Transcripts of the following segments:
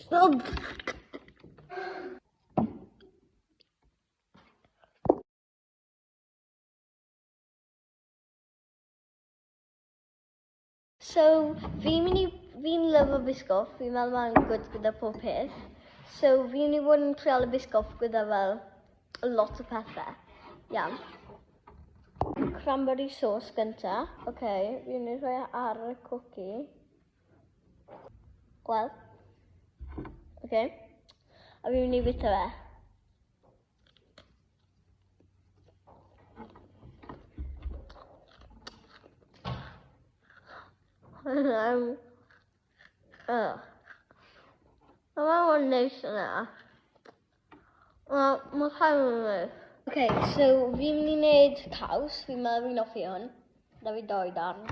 So, fi'n mynd i... Fi'n lyfo bisgoff, fi'n meddwl mae'n good gyda pob peth. So, fi'n mynd i fod yn trial y bisgoff gyda fel lot o pethau. Iawn. Cranberry sauce gynta. Oce, okay, fi'n mynd i rhoi ar y cookie. Wel. Oce. Okay. A fi'n mynd i fwyta fe. Oh. Mae hwn neis yna. Mae rhaid yn neis. Ok, so fi'n mynd i wneud caws. Fi'n meddwl fi'n hoffi hwn. Da fi doi darn.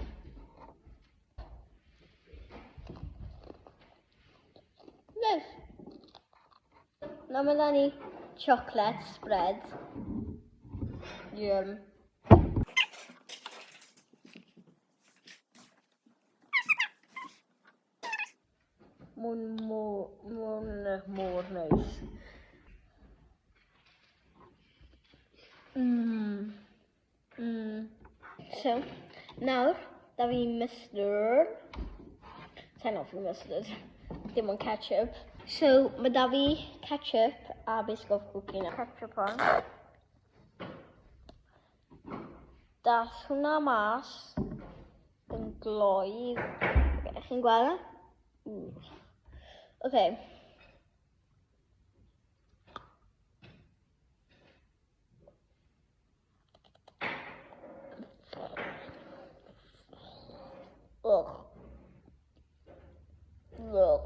Neis. Nawr mae da ni chocolate spread. Yum. Mae'n mor, mor, mor neis. So, nawr, da fi mustard. Sa'n hoffi mustard. Dim ond ketchup. So, mae da fi ketchup a biscoff cookie na. Ketchup on. Das hwnna mas yn gloi. Chi'n gweld? Okay. Ugh. Ugh.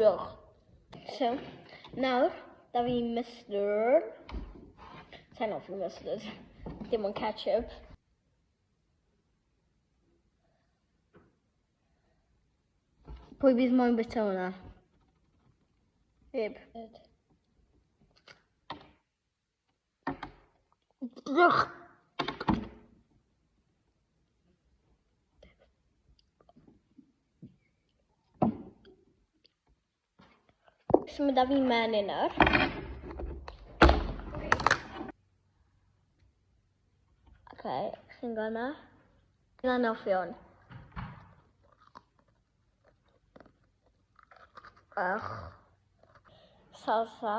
Ugh. So, nawr, da fi mustard. Sa'n hoffi mustard. Dim ond ketchup. Pwy bydd moyn bwyta hwnna? Neb. Ugh. So mae da fi menyn nawr. Okay, chi'n gweld na? Yna'n hoffi hwn. Ugh. Salsa.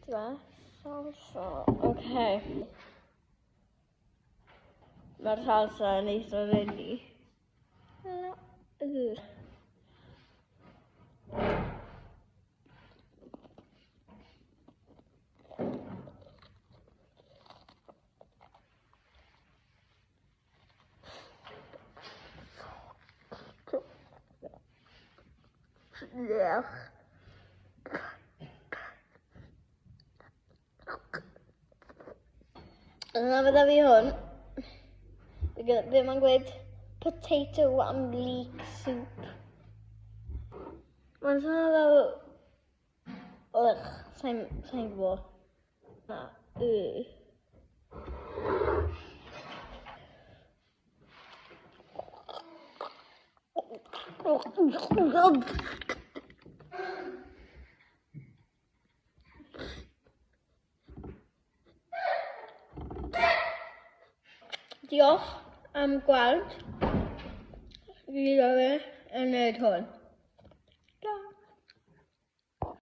Ti'n Salsa. Okay. Mae'r salsa yn eitha runny. Ugh. Diolch. Yna fydda fi hwn. Be mae'n gweud? Potato and leek soup. Mae'n swnio fel... Ugh, sa'n sa gwybod. Na, ugh. Diolch am gweld fi yn wneud hwn.